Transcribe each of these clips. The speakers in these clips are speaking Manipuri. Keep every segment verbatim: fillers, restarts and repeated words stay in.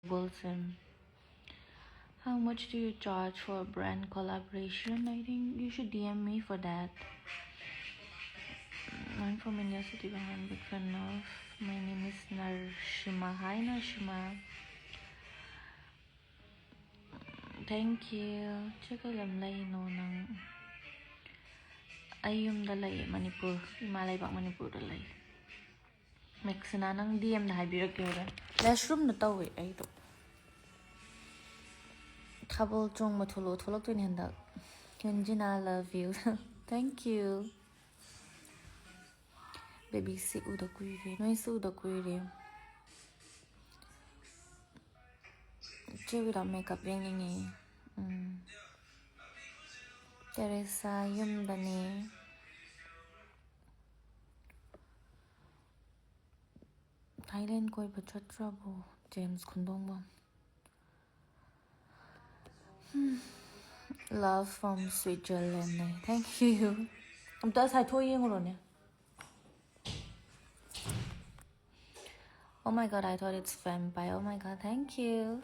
Wilson. How much do you charge for brand collaboration? I think you should D M me for that. I'm from India, City, I'm a big fan of. My name is Narshima. Hi, Narshima. Thank you. ꯆꯦ, ꯀꯩ ꯂꯝ ꯂꯩꯅꯣ ꯅꯪ? ꯑꯩ ꯌꯨꯝꯗ ꯂꯩꯌꯦ, ꯃꯅꯤꯄꯨꯔ, ꯏꯃꯥ ꯂꯩꯕꯥꯛ ꯃꯅꯤꯄꯨꯔꯗ ꯂꯩ꯫ ꯃꯦꯛꯁꯤꯅꯥ, ꯅꯪ D M ꯗ ꯍꯥꯏꯕꯤꯔꯛꯀꯦ ꯍꯣꯔꯦꯟ꯫ ꯀ꯭ꯂꯥꯁꯔꯨꯝꯗ ꯇꯧꯋꯦ ꯑꯩꯗꯣ꯫ ꯊꯥꯕꯜ ꯆꯣꯡꯕ ꯊꯣꯛꯂꯛꯑꯣ, ꯊꯣꯛꯂꯛꯇꯣꯏꯅꯦ ꯍꯟꯗꯛ꯫ ꯌꯨꯟꯖꯤꯅꯥ, love you. Thank you. ꯕꯦꯕꯤꯁꯤ ꯎꯗ ꯀꯨꯏꯔꯦ, ꯅꯣꯏꯁꯨ ꯎꯗ ꯀꯨꯏꯔꯦ꯫ ꯆꯦ without makeup ꯌꯦꯡꯅꯤꯡꯉꯦ꯫ ꯎꯝ꯫ ꯇꯦꯔꯦꯁꯥ ꯌꯨꯝꯗꯅꯦ꯫ ꯊꯥꯏꯂꯦꯟ ꯀꯣꯏꯕ ꯆꯠꯇ꯭ꯔꯕꯣ? ꯖꯦꯝꯁ ꯈꯨꯟꯗꯣꯡꯕꯝ꯫ Love from Switzerland ꯅꯦ꯫ Thank you. ꯑꯝꯇ ꯁꯥꯏꯊꯣꯛꯑ ꯌꯦꯡꯉꯨꯔꯣꯅꯦ꯫ Oh my God, I thought it's vampire. Oh my God, thank you.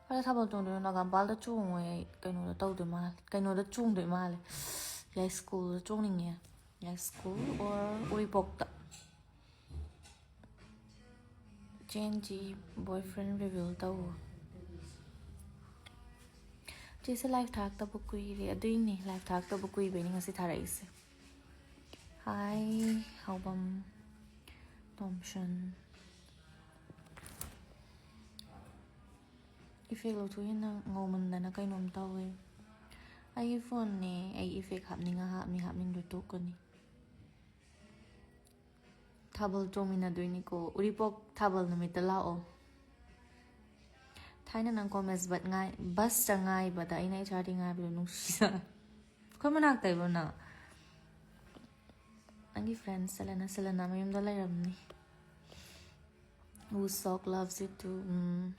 ꯀꯥꯏꯗ ꯊꯥꯕꯜ ꯆꯣꯡꯗꯣꯏꯅꯣ? ꯅꯥꯒꯥꯝꯄꯥꯜꯗ ꯆꯣꯡꯉꯣꯏ ꯑꯩ꯫ ꯀꯩꯅꯣꯗ ꯇꯧꯗꯣꯏ ꯃꯥꯜꯂꯦ, ꯀꯩꯅꯣꯗ ꯆꯣꯡꯗꯣꯏ ꯃꯥꯜꯂꯦ꯫ ꯌꯥꯏꯁ꯭ꯀꯨꯜꯗ ꯆꯣꯡꯅꯤꯡꯉꯦ꯫ ꯌꯥꯏꯁ꯭ꯀꯨꯜ or ꯎꯔꯤꯄꯣꯛꯇ꯫ ꯆꯦꯟꯖꯤ boyfriend reveal ꯇꯧꯋꯣ꯫ ꯆꯦꯁꯦ live ꯊꯥꯔꯛꯇꯕ ꯀꯨꯏꯔꯦ꯫ ꯑꯗꯨꯏꯅꯦ, live ꯊꯥꯔꯛꯇꯕ ꯀꯨꯏꯕꯩꯅꯦ ꯉꯁꯤ ꯊꯥꯔꯛꯏꯁꯦ꯫ Hi, ꯍꯥꯎꯕꯝ ꯇꯣꯝꯁꯟ꯫ Effect ꯂꯧꯊꯣꯛꯑꯦ, ꯅꯪ ꯉꯧꯃꯟꯗꯅ ꯀꯩꯅꯣꯝ ꯇꯧꯋꯦ꯫ ꯑꯩꯒꯤ phoneꯅꯦ, ꯑꯩ effect ꯍꯥꯞꯅꯤꯡꯉ ꯍꯥꯞꯅꯤ, ꯍꯥꯞꯅꯤꯡꯗ꯭ꯔ ꯇꯣꯛꯀꯅꯤ꯫ ꯊꯥꯕꯜ ꯆꯣꯡꯃꯤꯟꯅꯗꯣꯏꯅꯤꯀꯣ, ꯎꯔꯤꯄꯣꯛ ꯊꯥꯕꯜ ꯅꯨꯃꯤꯠꯇ ꯂꯥꯛꯑꯣ꯫ ꯊꯥꯏꯅ ꯅꯪ ꯀꯣꯃꯦꯁ ꯕꯠ ꯉꯥꯏ-, ꯕꯁꯇ ꯉꯥꯏꯕꯗ ꯑꯩꯅ H R D ꯉꯥꯏꯕꯗꯣ ꯅꯨꯡꯁꯤꯖ-, ꯑꯩꯈꯣꯏ ꯃꯅꯥꯛꯇ ꯏꯕꯣ ꯅꯪ꯫ ꯅꯪꯒꯤ friend ꯁꯦꯂꯦꯅꯥ, ꯁꯦꯂꯦꯅꯥ ꯃꯌꯨꯝꯗ ꯂꯩꯔꯝꯅꯤ꯫ Woo Sok loves you too. ꯎꯝ꯫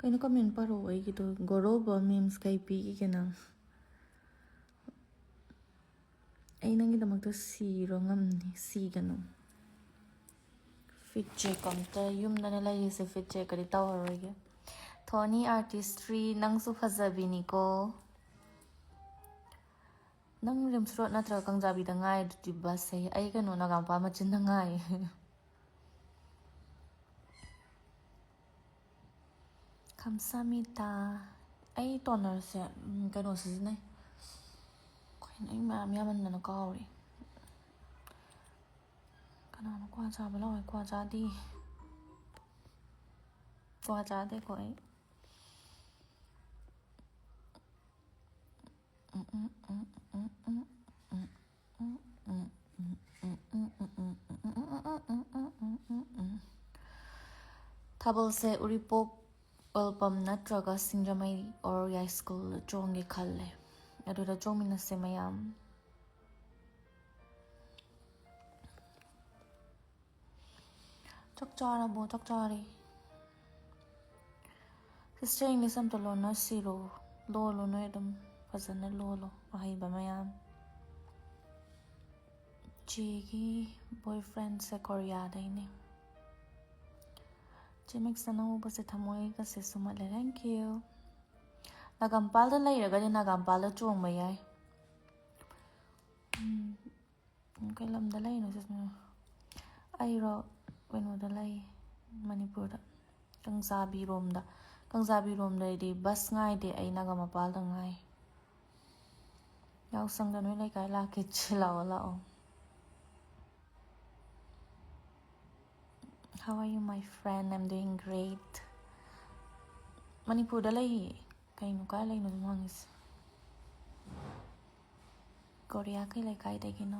ꯑꯩꯅ ꯀꯃꯦꯟ ꯄꯥꯔꯛꯑꯣ ꯑꯩꯒꯤꯗꯣ꯫ ꯒꯣꯔꯣꯕ ꯃꯤꯝꯁ ꯀꯩ ꯄꯤꯈꯤꯒꯦ ꯅꯪ? ꯑꯩ ꯅꯪꯒꯤꯗꯃꯛꯇ ꯁꯤꯔꯣ ꯉꯝꯅꯤ, ꯁꯤꯒꯅꯨ꯫ ꯐꯤꯠ ꯆꯦꯛ ꯑꯝꯇ ꯌꯨꯝꯗꯅ ꯂꯩꯔꯤꯁꯦ, ꯐꯤꯠ ꯆꯦꯛꯀꯗꯤ ꯇꯧꯔꯔꯣꯏꯒꯦ꯫ ꯊꯣꯅꯤ ꯑꯥꯔꯇꯤꯁꯇ꯭ꯔꯤ, ꯅꯪꯁꯨ ꯐꯖꯕꯤꯅꯤꯀꯣ꯫ ꯅꯪ ꯔꯤꯝꯁ ꯔꯣꯗ ꯅꯠꯇ꯭ꯔꯒ ꯀꯥꯡꯖꯥꯕꯤꯗ ꯉꯥꯏ ꯑꯗꯨꯗꯤ ꯕꯁꯁꯦ? ꯑꯩ ꯀꯩꯅꯣ ꯅꯥꯒꯥꯃꯄꯥꯜ ꯃꯆꯤꯟꯗ ꯉꯥꯏ꯫ ꯈꯝꯁꯥꯃꯤꯇꯥ꯫ ꯑꯩ ꯇꯣꯅꯔꯁꯦ, ꯎꯝ, ꯀꯩꯅꯣ ꯁꯤꯖꯤꯟꯅꯩ꯫ ꯀꯩꯅꯣ ꯑꯩ ꯃꯌꯥꯝ ꯌꯥꯝꯃꯟꯗꯅ ꯀꯥꯎꯔꯦ꯫ ꯀꯅꯥꯅꯣ ꯀ꯭ꯋꯥ ꯆꯥꯕ ꯂꯥꯛꯑꯣ? ꯀ꯭ꯋꯥ ꯆꯥꯗꯦ꯫ ꯀ꯭ꯋꯥ ꯆꯥꯗꯦꯀꯣ ꯑꯩ꯫ ꯊꯥꯕꯜꯁꯦ ꯎꯔꯤꯄꯣꯛ ꯑꯣꯏꯜꯄꯝ ꯅꯠꯇ꯭ꯔꯒ ꯁꯤꯡꯖꯃꯩ or ꯌꯥꯏꯁ꯭ꯀꯨꯜꯗ ꯆꯣꯡꯒꯦ ꯈꯜꯂꯦ꯫ ꯑꯗꯨꯗ ꯆꯣꯡꯃꯤꯟꯅꯁꯦ ꯃꯌꯥꯝ꯫ ꯆꯥꯛ ꯆꯥꯔꯕꯣ? ꯆꯥꯛ ꯆꯥꯔꯦ꯫ ꯁꯤꯁꯇꯔ, ꯏꯪꯂꯤꯁ ꯑꯝꯇ ꯂꯣꯟꯅꯁꯤꯔꯣ? ꯂꯣꯜꯂꯣ, ꯅꯣꯏ ꯑꯗꯨꯝ ꯐꯖꯅ ꯂꯣꯜꯂꯣ, ꯑꯍꯩꯕ ꯃꯌꯥꯝ꯫ ꯆꯦꯒꯤ ꯕꯣꯏ ꯐ꯭ꯔꯦꯟꯁꯦ ꯀꯣꯔꯤꯌꯥꯗꯩꯅꯦ꯫ ꯆꯦ ꯃꯦꯛꯁꯟꯅ ꯎꯕꯁꯦ ꯊꯃꯣꯏꯒꯁꯦ ꯁꯨꯝꯍꯠꯂꯦ꯫ Thank you꯫ ꯅꯥꯒꯥꯝꯄꯥꯜꯗ ꯂꯩꯔꯒꯗꯤ ꯅꯥꯒꯥꯝꯄꯥꯜꯗ ꯆꯣꯡꯕ ꯌꯥꯏ꯫ ꯎꯝ, ꯀꯩ ꯂꯝꯗ ꯂꯩꯔꯤꯅꯣ ꯁꯤꯁꯤꯅ? ꯑꯩꯔꯣ ꯀꯩꯅꯣꯗ ꯂꯩ, ꯃꯅꯤꯄꯨꯔꯗ, ꯀꯥꯡꯖꯥꯕꯤꯔꯣꯝꯗ꯫ ꯀꯥꯡꯖꯥꯕꯤꯔꯣꯝꯗꯗꯤ ꯕꯁ ꯉꯥꯏꯗꯦ, ꯑꯩ ꯅꯥꯒꯥꯃꯄꯥꯜꯗ ꯉꯥꯏ꯫ ꯌꯥꯎꯁꯪꯗ ꯅꯣꯏ ꯂꯩꯀꯥꯏ ꯂꯥꯛꯀꯦ, ꯆꯦ, ꯂꯥꯛꯑꯣ, ꯂꯥꯛꯑꯣ꯫ How are you, my friend? I'm doing great. ꯃꯅꯤꯄꯨꯔꯗ ꯂꯩꯌꯦ꯫ ꯀꯩꯅꯣ, ꯀꯥꯏ ꯂꯩꯅꯣ ꯑꯗꯨꯝ ꯍꯪꯉꯤꯁꯦ? ꯀꯣꯔꯤꯌꯥ ꯀꯩ ꯂꯩꯀꯥꯏꯗꯒꯤꯅꯣ?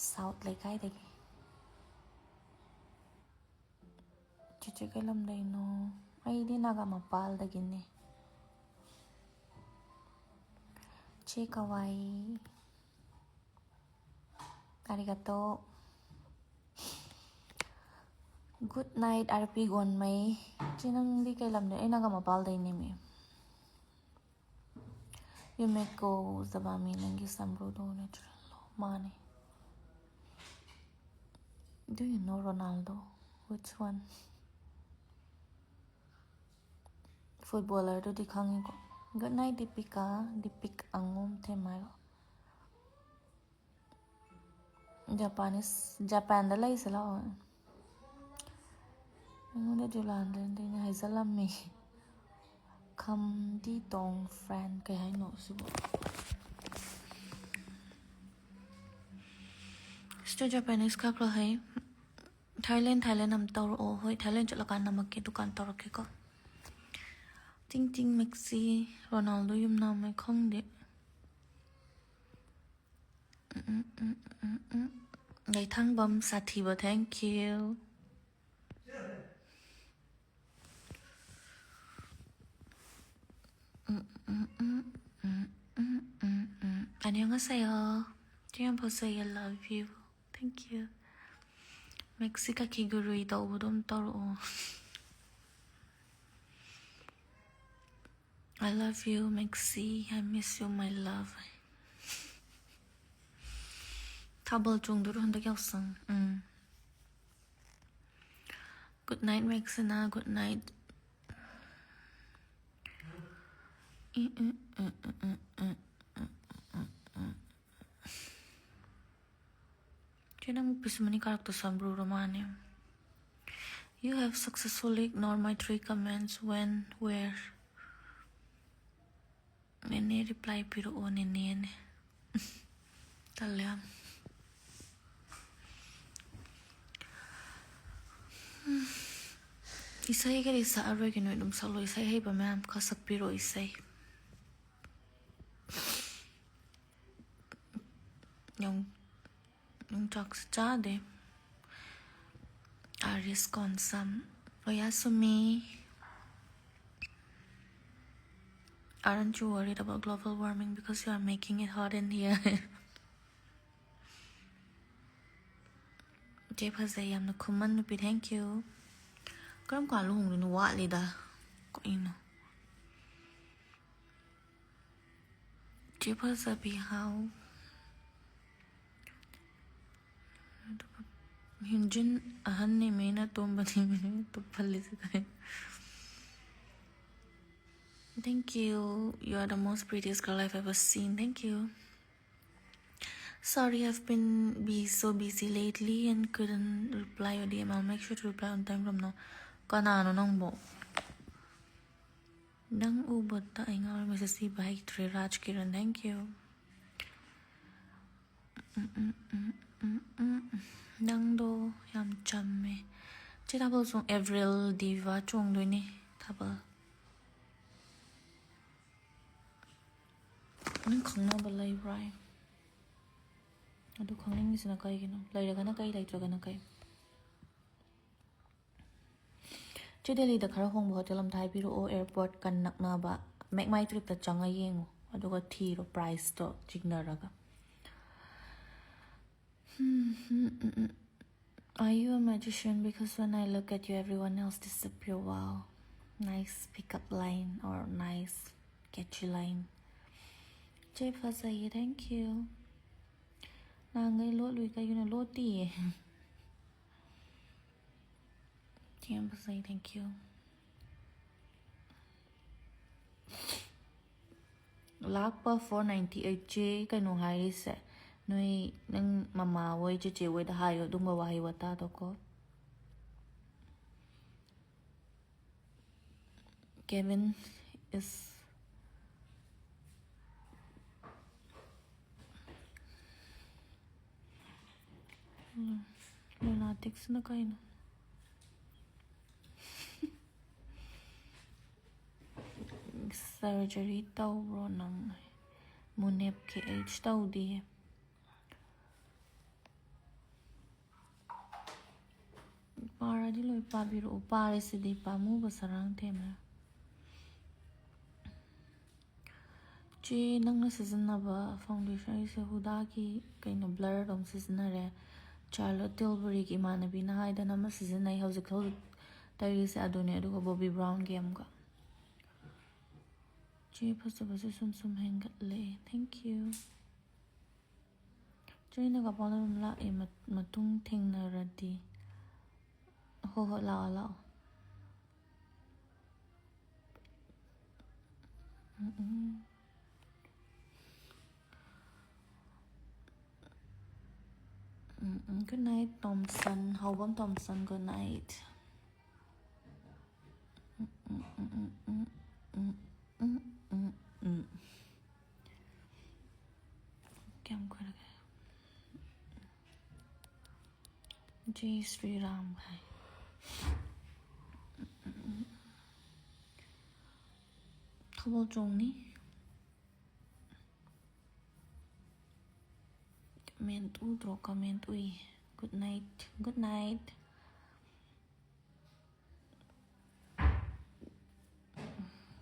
ꯁꯥꯎꯠ ꯂꯩꯀꯥꯏꯗꯒꯤ꯫ ꯆꯤꯆꯦ ꯀꯩ ꯂꯝꯗꯩꯅꯣ? ꯑꯩꯗꯤ ꯅꯥꯒꯥꯃꯄꯥꯜꯗꯒꯤꯅꯦ꯫ ꯆꯦ ꯀꯋꯥꯏ꯫ ꯑꯥꯔꯤꯒꯥꯇꯣ꯫ Good night, ꯑꯥꯔ ꯄꯤ ꯒꯣꯟꯃꯩ꯫ ꯆꯦ, ꯅꯪꯗꯤ ꯀꯩ ꯂꯝꯗ? ꯑꯩ ꯅꯥꯒꯥꯃꯄꯥꯜꯗꯩꯅꯦꯃꯤ꯫ ꯌꯨꯃꯦꯀꯣ ꯖꯕꯥꯃꯤ, ꯅꯪꯒꯤ ꯁꯝꯕ꯭ꯔꯨꯗꯣ natural ꯂꯣ? ꯃꯥꯅꯦ꯫ Do you know Ronaldo? Which one? ꯐꯨꯠꯕꯣꯂꯔꯗꯨꯗꯤ ꯈꯪꯉꯤꯀꯣ꯫ Good night, Deepika. ꯗꯤꯄꯤꯛ ꯑꯉꯣꯝ ꯊꯦꯝ ꯍꯥꯏꯔꯣ? ꯖꯄꯥꯅꯤꯁ, ꯖꯄꯥꯟꯗ ꯂꯩꯁꯦ ꯂꯥꯛꯑꯣ꯫ ꯑꯩꯉꯣꯟꯗ ꯖꯨꯂꯥꯟꯗ꯭ꯔꯦꯟꯗꯩꯅ ꯍꯥꯏꯖꯜꯂꯝꯃꯤ꯫ ꯈꯝꯗꯤ ꯇꯣꯡ ꯐ꯭ꯔꯦꯟ ꯀꯩ ꯍꯥꯏꯅꯣ ꯁꯤꯕꯣ? ꯁꯤꯁꯇꯔ ꯖꯄꯥꯅꯤꯁ ꯈꯔ ꯈꯔ ꯍꯩ꯫ ꯊꯥꯏꯂꯦꯟ, ꯊꯥꯏꯂꯦꯟ ꯑꯃ ꯇꯧꯔꯛꯑꯣ꯫ ꯍꯣꯏ, ꯊꯥꯏꯂꯦꯟ ꯆꯠꯂꯀꯥꯟꯗ ꯅꯝꯃꯛꯀꯦ, ꯗꯨꯀꯥꯟ ꯇꯧꯔꯛꯀꯦꯀꯣ꯫ ꯇꯤꯡ ꯇꯤꯡ ꯃꯦꯛꯁꯤ, ꯔꯣꯅꯥꯜꯗꯣ ꯌꯨꯝ ꯅꯥꯝꯃꯩ ꯈꯪꯗꯦ꯫ ꯎꯝ, ꯎꯝ, ꯎꯝ, ꯎꯝ, ꯎꯝ꯫ ꯂꯩꯊꯥꯡꯕꯝ ꯁꯥꯊꯤꯕ, thank you꯫ Um, um, um, um, um, um, um, um, um. 안녕하세요. ꯇꯨꯌꯦꯝ ꯐꯥꯎꯁꯩ, I love you. Thank you. ꯃꯦꯛꯁꯤ ꯀꯥꯀꯤ ꯒꯨꯔꯨꯏ ꯇꯧꯕꯗꯣ ꯑꯝ ꯇꯧꯔꯛꯑꯣ꯫ I love you, ꯃꯦꯛꯁꯤ. I miss you, my love. ꯊꯥꯕꯜ ꯆꯣꯡꯗꯣꯏꯔꯣ ꯍꯟꯗꯛ ꯌꯥꯎꯁꯪ? ꯎꯝ꯫ Good night, ꯃꯦꯛꯁꯤꯅꯥ. Good night. ꯆꯦ, ꯅꯪ ꯄꯤꯁꯨꯃꯅꯤ ꯀꯥꯔꯛꯇꯣ ꯁꯝꯕ꯭ꯔꯨꯔꯣ? ꯃꯥꯅꯦ꯫ You have successfully ignored my three comments. When? Where? ꯅꯦꯅꯦ, reply ꯄꯤꯔꯛꯑꯣ, ꯅꯦꯅꯦꯅꯦ꯫ ꯇꯜꯂꯦ ꯌꯥꯝ꯫ ꯏꯁꯩꯒꯗꯤ ꯁꯛꯑꯔꯣꯏꯒꯦ, ꯅꯣꯏ ꯑꯗꯨꯝ ꯁꯛꯂꯣ꯫ ꯏꯁꯩ ꯍꯩꯕ ꯃꯌꯥꯝ ꯈꯔ ꯁꯛꯄꯤꯔꯛꯑꯣ ꯏꯁꯩ꯫ ꯌꯣꯡ-, ꯌꯣꯡꯆꯥꯛꯁꯨ ꯆꯥꯗꯦ꯫ ꯑꯥꯔꯤꯁ Konsam, ꯑꯣꯌꯥꯁꯨꯃꯤ꯫ Aren't you worried about global warming because you are making it hot in here? ꯆꯦ ꯐꯖꯩ ꯌꯥꯝꯅ ꯈꯨꯃꯟ ꯅꯨꯄꯤ, thank you. ꯀꯔꯝ ꯀꯥꯟ ꯂꯨꯍꯣꯡꯗꯣꯏꯅꯣ? ꯋꯥꯠꯂꯤꯗ꯫ ꯀꯩꯅꯣ? ꯆꯦ ꯐꯖꯕꯤ ꯍꯥꯎ꯫ ꯍ꯭ꯌꯨꯟꯖꯤꯟ ꯑꯍꯟꯅꯦꯃꯦ, ꯅꯇꯣꯝꯕꯅꯦꯃꯦ, ꯄꯜꯂꯤꯁꯦ ꯀꯩ? Thank you. You are the most prettiest girl I've ever seen. Thank you. Sorry, I've been be so busy lately and couldn't reply your D M. I'll make sure to reply on time from now. ꯀꯅꯥꯅꯣ ꯅꯪꯕꯣ? ꯅꯪ ꯎꯕꯗ ꯑꯩ ꯉꯥꯎꯔꯦ꯫ Message ꯏꯕ ꯍꯩꯇ꯭ꯔꯦ꯫ ꯔꯥꯖ Kiran, thank you. Um, um, um, um, um, ꯎꯝ꯫ ꯅꯪꯗꯣ ꯌꯥꯝ ꯆꯝꯃꯦ꯫ ꯆꯦ ꯊꯥꯕꯜ ꯆꯣꯡ-, ꯑꯦꯕ꯭ꯔꯤꯜ ꯗꯤꯚꯥ ꯆꯣꯡꯗꯣꯏꯅꯦ ꯊꯥꯕꯜ꯫ ꯅꯪ ꯈꯪꯅꯕ ꯂꯩꯕ꯭ꯔꯥ? ꯑꯗꯨ ꯈꯪꯅꯤꯡꯉꯤꯁꯤꯅ ꯀꯩꯒꯤꯅꯣ? ꯂꯩꯔꯒꯅ ꯀꯩ, ꯂꯩꯇ꯭ꯔꯒꯅ ꯀꯩ? ꯆꯦ, ꯗꯦꯜꯂꯤꯗ ꯈꯔ ꯍꯣꯡꯕ ꯍꯣꯇꯦꯜ ꯑꯝꯇ ꯍꯥꯏꯕꯤꯔꯛꯑꯣ, ꯑꯦꯌꯔꯄꯣꯔꯠꯀ ꯅꯛꯅꯕ꯫ ꯃꯦꯛ ꯃꯥꯏ ꯇ꯭ꯔꯤꯞꯇ ꯆꯪꯉ ꯌꯦꯡꯉꯣ, ꯑꯗꯨꯒ ꯊꯤꯔꯣ ꯄ꯭ꯔꯥꯏꯁꯇꯣ ꯆꯤꯡꯅꯔꯒ꯫ Are you a magician? Because when I look at you, everyone else disappear. Wow. Nice pickup line or nice catchy line. ꯆꯦ ꯐꯖꯩꯌꯦ, thank you. ꯅꯍꯥꯟꯈꯩ ꯂꯣꯠꯂꯨꯏ, ꯀꯩꯒꯤꯅꯣ ꯂꯣꯠꯇꯤꯌꯦ? ꯆꯦ ꯌꯥꯝ ꯐꯖꯩ, thank you. ꯂꯥꯛꯄ four ninety eight꯫ ꯆꯦ ꯀꯩꯅꯣ ꯍꯥꯏꯔꯤꯁꯦ, ꯅꯣꯏ ꯅꯪ ꯃꯃꯥ ꯍꯣꯏ ꯆꯦꯆꯦ ꯍꯣꯏꯗ ꯍꯥꯏꯌꯣ ꯑꯗꯨꯝꯕ ꯋꯥꯍꯩ ꯋꯥꯇꯥꯗꯣꯀꯣ꯫ Kevin is lunatic ꯁꯤꯅ ꯀꯩꯅꯣ? Surgery ꯇꯧꯕ꯭ꯔꯣ ꯅꯪ? ꯃꯨꯅꯦꯞ ꯀꯦ ꯑꯩꯆ ꯇꯧꯗꯤꯌꯦ꯫ ꯄꯥꯔꯗꯤ ꯂꯣꯏ ꯄꯥꯕꯤꯔꯛꯑꯣ꯫ ꯄꯥꯔꯤꯁꯤꯗꯤ ꯄꯥꯝꯃꯨꯕ ꯁꯔꯥꯡ ꯊꯦꯝꯅ꯫ ꯆꯦ, ꯅꯪꯅ ꯁꯤꯖꯤꯟꯅꯕ foundation, ꯑꯩꯁꯦ ꯍꯨꯗꯥꯒꯤ ꯀꯩꯅꯣ blur ꯑꯗꯨꯝ ꯁꯤꯖꯤꯟꯅꯔꯦ꯫ Charlotte Tilburyꯒꯤ ꯏꯃꯥꯟꯅꯕꯤꯅ ꯍꯥꯏꯗꯅ ꯑꯃ ꯁꯤꯖꯤꯟꯅꯩ ꯍꯧꯖꯤꯛ ꯍꯧꯖꯤꯛ ꯇꯩꯔꯤꯁꯦ ꯑꯗꯨꯅꯦ, ꯑꯗꯨꯒ Bobbi Brownꯒꯤ ꯑꯃꯒ꯫ ꯆꯦ ꯐꯖꯕꯁꯦ ꯁꯨꯝ ꯁꯨꯝ ꯍꯦꯟꯒꯠꯂꯦ꯫ Thank you꯫ ꯆꯦ ꯅꯥꯒꯥꯄꯥꯜꯗ ꯑꯗꯨꯝ ꯂꯥꯛꯑꯦ, ꯃ-, ꯃꯇꯨꯡ ꯊꯦꯡꯅꯔꯗꯤ꯫ ꯍꯣꯏ ꯍꯣꯏ, ꯂꯥꯛꯑꯣ ꯂꯥꯛꯑꯣ꯫ ꯎꯝ ꯎꯝ꯫ ꯎꯝ ꯎꯝ꯫ Good night, Thompson. ꯍꯥꯎꯕꯝ Thompson, good night. ꯎꯝ um um um um um um um um ꯎꯝ꯫ ꯀꯌꯥꯝ ꯀꯨꯏꯔꯒꯦ? ꯖꯩ ꯁ꯭ꯔꯤ ꯔꯥꯝ ꯍꯥꯏ꯫ ꯊꯥꯕꯜ ꯆꯣꯡꯅꯤ꯫ Comment ꯎꯗ꯭ꯔꯣ? Comment ꯎꯏ꯫ Good night, good night꯫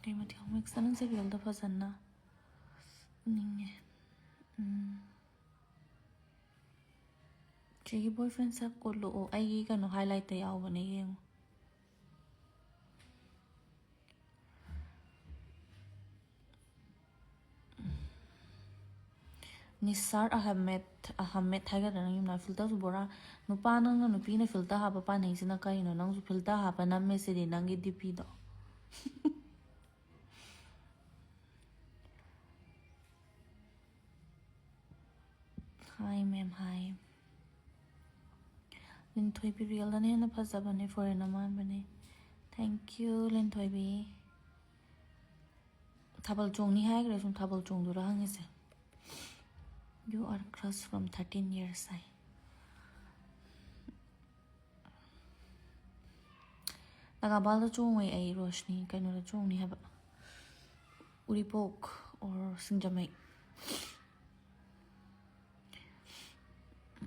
ꯀꯩ ꯃꯊꯦꯜ? Mix ꯅꯪꯁꯦ reelꯗ ꯐꯖꯅ ꯎꯅꯤꯡꯉꯦ꯫ ꯎꯝ꯫ ꯆꯦꯒꯤ boyfriend ꯁꯛ ꯎꯠꯂꯛꯑꯣ꯫ ꯑꯩꯒꯤ ꯀꯩꯅꯣ highlightꯇ ꯌꯥꯎꯕꯅꯦ, ꯌꯦꯡꯉꯣ꯫ ꯅꯤꯁꯥꯔ ꯑꯍꯃꯦꯗ, ꯑꯍꯃꯦꯗ ꯍꯥꯏꯒꯗ꯭ꯔꯥ ꯅꯪ ꯌꯨꯝꯅꯥꯛ? Filterꯁꯨ ꯕꯣꯔꯥ꯫ ꯅꯨꯄꯥ ꯅꯪꯅ ꯅꯨꯄꯤꯅ filter ꯍꯥꯞꯄ ꯄꯥꯅꯩꯁꯤꯅ ꯀꯩꯅꯣ? ꯅꯪꯁꯨ filter ꯍꯥꯞꯄ ꯅꯝꯃꯦ ꯁꯤꯗꯤ ꯅꯪꯒꯤ DPꯗꯣ꯫ Hi ma'am, hi. ꯂꯤꯟꯊꯣꯏꯕꯤ reelꯗꯅ ꯍꯦꯟꯅ ꯐꯖꯕꯅꯦ, foreign ꯃꯥꯟꯕꯅꯦ꯫ Thank you, ꯂꯤꯟꯊꯣꯏꯕꯤ꯫ ꯊꯥꯕꯜ ꯆꯣꯡꯅꯤ ꯍꯥꯏꯈ꯭ꯔꯦ, ꯁꯨꯝ ꯊꯥꯕꯜ ꯆꯣꯡꯗꯣꯏꯔꯥ ꯍꯪꯉꯤꯁꯦ꯫ You are crush from thirteen years ꯍꯥꯏ꯫ ꯅꯥꯒꯥꯕꯥꯜꯗ ꯆꯣꯡꯉꯣꯏ ꯑꯩ, ꯔꯣꯁꯅꯤ꯫ ꯀꯩꯅꯣꯗ ꯆꯣꯡꯅꯤ ꯍꯥꯏꯕ, ꯎꯔꯤꯄꯣꯛ or Singjamei.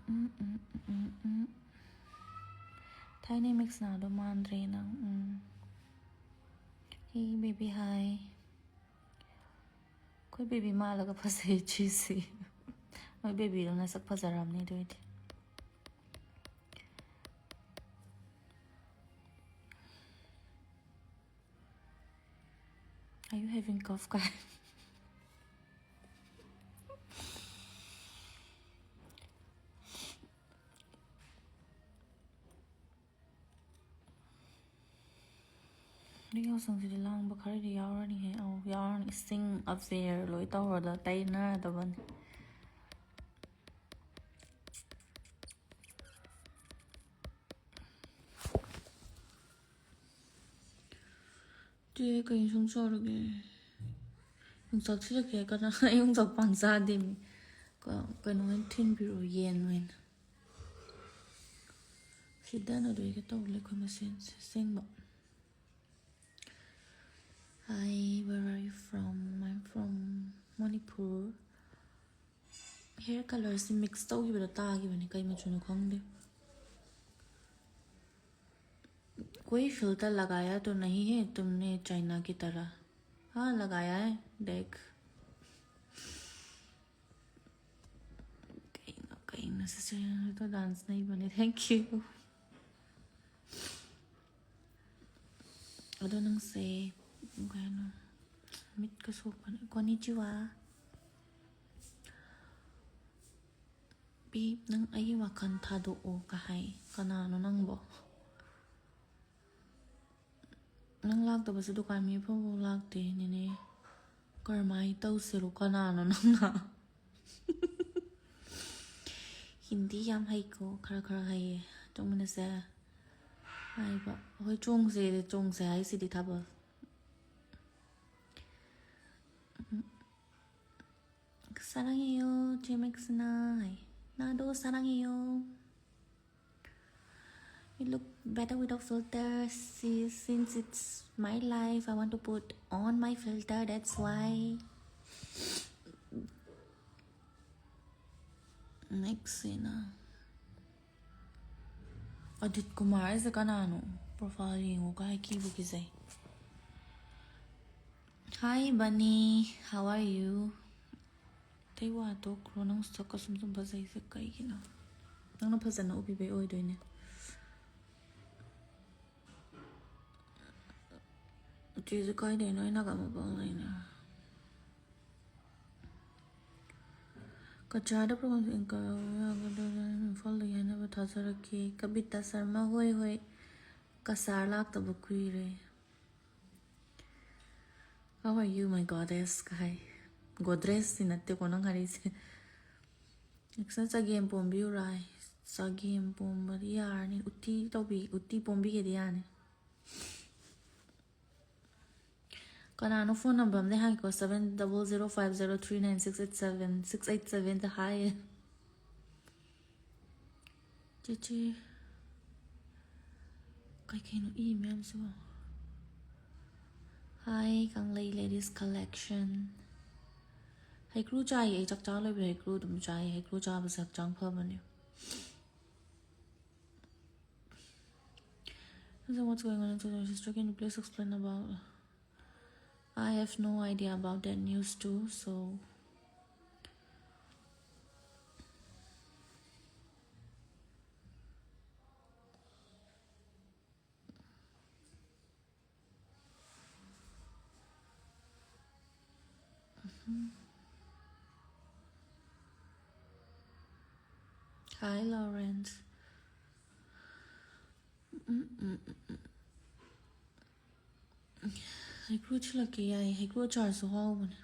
Um, um, um, um, ꯎꯝ꯫ ꯊꯥꯏꯅꯩ ꯃꯦꯛꯁꯅꯥꯗꯣ ꯃꯥꯟꯗ꯭ꯔꯦ ꯅꯪ꯫ ꯎꯝ꯫ Hey baby, hi꯫ ꯑꯩꯈꯣꯏ baby ꯃꯥꯜꯂꯒ ꯐꯖꯩ ꯆꯦꯁꯤ꯫ ꯃꯣꯏ babyꯗꯣ ꯅꯁꯛ ꯐꯖꯔꯝꯅꯤ ꯑꯗꯨꯏꯗꯤ꯫ Are you having cough ꯀꯥꯏ? ꯌꯥꯎꯁꯪꯁꯤꯗꯤ ꯂꯥꯡꯕ ꯈꯔꯗꯤ ꯌꯥꯎꯔꯅꯤꯍꯦ꯫ ꯑꯧ, ꯌꯥꯎꯔꯅꯤ꯫ ꯏꯁꯤꯡ ꯑꯕꯦꯔ ꯂꯣꯏ ꯇꯧꯔꯗ ꯇꯩꯅꯔꯗꯕꯅꯤ꯫ ꯆꯦ, ꯀꯩ ꯏꯟꯁꯥꯡ ꯆꯥꯔꯒꯦ? ꯌꯣꯡꯆꯥꯛ ꯊꯤꯜꯂꯛꯀꯦ꯫ ꯀꯅꯥ? ꯑꯩ ꯌꯣꯡꯆꯥꯛ ꯄꯥꯡ ꯆꯥꯗꯦꯃꯤ꯫ ꯀ-, ꯀꯩꯅꯣ ꯑꯣꯏꯅ ꯊꯤꯟꯕꯤꯔꯛꯑꯣ, ꯌꯦꯟ ꯑꯣꯏꯅ꯫ ꯁꯤꯗꯅꯗꯣꯏꯒ ꯇꯧ ꯂꯩ ꯑꯩꯈꯣꯏ ꯃꯁꯦꯟꯁꯦ ꯑꯁꯦꯡꯕ꯫ Hi, where are you from? I'm from Manipur. Hair colourꯁꯤ mix ꯇꯧꯈꯤꯕꯗ ꯇꯥꯈꯤꯕꯅꯤ, ꯀꯩ ꯃꯆꯨꯅꯣ ꯈꯪꯗꯦ꯫ कोई फिल्टर लगाया तो नहीं है तुमने चाइना की तरह? हाँ, लगाया है, देख। ꯀꯩꯅꯣ, ꯀꯩꯅꯣ, ꯁꯤꯁꯦ dance ꯅꯩꯕꯅꯦ꯫ Thank you꯫ ꯑꯗꯣ ꯅꯪꯁꯦ ꯀꯩꯅꯣ, ꯃꯤꯠꯀ ꯁꯣꯛꯄꯅꯦ꯫ ꯀꯣꯅꯤꯆꯤꯋꯥ꯫ ꯕꯦꯕ, ꯅꯪ ꯑꯩꯒꯤ ꯋꯥꯈꯜ ꯊꯥꯗꯣꯛꯑꯣ ꯀ ꯍꯥꯏ꯫ ꯀꯅꯥꯅꯣ ꯅꯪꯕꯣ? ꯅꯪ ꯂꯥꯛꯇꯕꯁꯨ ꯗꯨꯀꯥꯟ ꯃꯤ ꯑꯐꯕ ꯂꯥꯛꯇꯦ, ꯅꯦꯅꯦ꯫ ꯀꯔꯝꯍꯥꯏꯅ ꯇꯧꯁꯤꯔꯣ? ꯀꯅꯥꯅꯣ ꯅꯪꯅ? ꯍꯤꯟꯗꯤ ꯌꯥꯝ ꯍꯩꯀꯣ, ꯈꯔ ꯈꯔ ꯍꯩꯌꯦ꯫ ꯆꯣꯡꯃꯤꯟꯅꯁꯦ ꯍꯥꯏꯕ꯫ ꯍꯣꯏ, ꯆꯣꯡꯁꯦ, ꯆꯣꯡꯁꯦ ꯍꯥꯏꯁꯤꯗꯤ ꯊꯥꯕꯜ꯫ ꯎꯝ꯫ 사랑해요, 제맥스나. 나도 사랑해요. You look better without filter. See, since it's my life, I want to put on my filter. That's why. Next scene. ꯑꯗꯤꯠ Kumar ꯍꯥꯏꯁꯦ ꯀꯅꯥꯅꯣ? Profile ꯌꯦꯡꯉꯨ ꯀꯥꯏ, ꯀꯤꯕꯨ ꯀꯤꯖꯩ꯫ Hi, Bunny. How are you? ꯑꯇꯩ ꯋꯥ ꯇꯣꯛꯈ꯭ꯔꯣ, ꯅꯪ ꯁꯛ ꯑꯁꯨꯝ ꯁꯨꯝ ꯐꯖꯩꯁꯦ ꯀꯩꯒꯤꯅꯣ? ꯅꯪꯅ ꯐꯖꯅ ꯎꯕꯤꯕꯩ ꯑꯣꯏꯗꯣꯏꯅꯦ꯫ ꯎꯆꯤꯁꯦ ꯀꯥꯏꯗꯩꯅꯣ? ꯑꯩ ꯅꯥꯒꯥ ꯃꯄꯥꯟ ꯂꯩꯅꯦ꯫ ꯀꯆꯥꯗ ꯄ꯭ꯔꯣꯒ꯭ꯔꯥꯝꯁꯦ ꯏꯟꯀꯝ ꯌꯥꯒꯗ꯭ꯔꯥ? ꯏꯝꯐꯥꯜꯗꯒꯤ ꯍꯥꯏꯅꯕ ꯊꯥꯖꯔꯛꯀꯦ꯫ ꯀꯕꯤꯇꯥ ꯁꯔꯃ, ꯍꯣꯏ ꯍꯣꯏ꯫ ꯀꯁꯥꯔ ꯂꯥꯛꯇꯕ ꯀꯨꯏꯔꯦ꯫ How are you, my goddess? ꯀꯥꯏ꯫ ꯒꯣꯗ꯭ꯔꯦꯖꯇꯤ ꯅꯠꯇꯦꯀꯣ ꯅꯪ ꯍꯥꯏꯔꯛꯏꯁꯦ꯫ Next ꯆꯒꯦꯝ ꯄꯣꯝꯕꯤꯌꯨꯔꯥ? ꯆꯒꯦꯝ ꯄꯣꯝꯕꯗꯤ ꯌꯥꯔꯅꯤ꯫ ꯎꯇꯤ ꯇꯧꯕꯤ-, ꯎꯇꯤ ꯄꯣꯝꯕꯤꯒꯦꯗꯤ ꯌꯥꯅꯤ꯫ ꯀꯅꯥꯅꯣ phone number ꯑꯝꯗ ꯍꯥꯏꯀꯣ? Seven double zero five zero three nine six eight seven, six eight seven ꯗ ꯍꯥꯏꯌꯦ꯫ ꯆꯦꯆꯦ꯫ ꯀꯩꯀꯩꯅꯣ ꯏ ꯃꯌꯥꯝꯁꯤꯕꯣ? Hi, ꯀꯪꯂꯩ ladies collection꯫ ꯍꯩꯀ꯭ꯔꯨ ꯆꯥꯏꯌꯦ, ꯑꯩ ꯆꯥꯛ ꯆꯥ ꯂꯣꯏꯕ ꯍꯩꯀ꯭ꯔꯨ ꯑꯗꯨꯝ ꯆꯥꯏꯌꯦ꯫ ꯍꯩꯀ꯭ꯔꯨ ꯆꯥꯕꯁꯦ ꯍꯛꯆꯥꯡ ꯐꯕꯅꯦ꯫ So what's going on in Sudan's history? Can you please explain about? I have no idea about that news too, so. Hi, Lawrence. ꯍꯩꯀ꯭ꯔꯨ ꯊꯤꯜꯂꯛꯀꯦ, ꯌꯥꯏꯌꯦ꯫ ꯍꯩꯀ꯭ꯔꯨ ꯑꯆꯥꯔꯁꯨ ꯍꯥꯎꯕꯅꯦ꯫